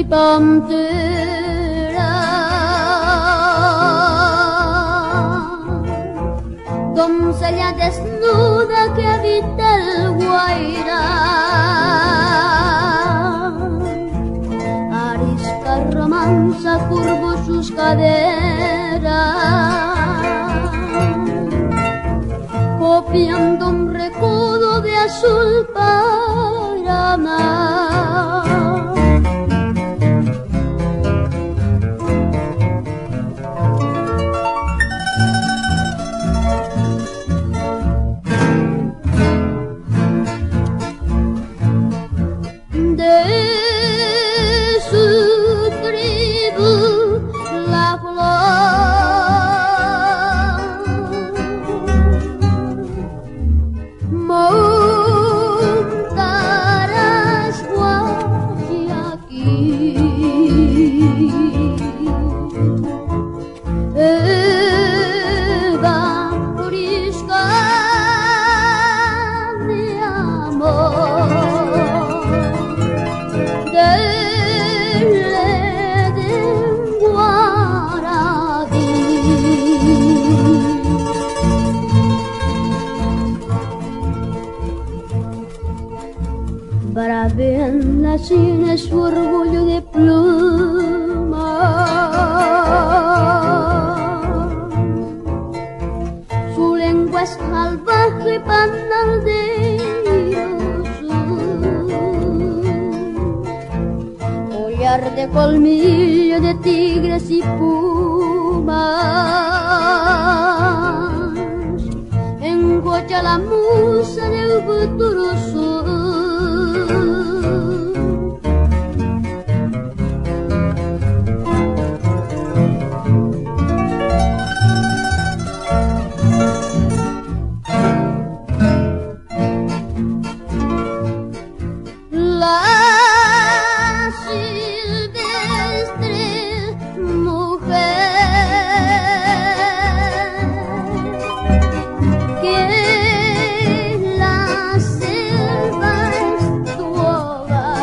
y pantera. Doncella desnuda que habita el Guairá, arisca romanza curvo sus caderas, copiando un recodo de azul para amar. De su tribu la flor montarás Guayaquil. Eva Prisca de amor, del Edén guaraní. Brave en la sien su orgullo de pluma, su lengua es salvaje panal de collar de colmillo de tigres y pumas, engocha la musa del futuro sur. La silvestre mujer que la selva es tu hogar.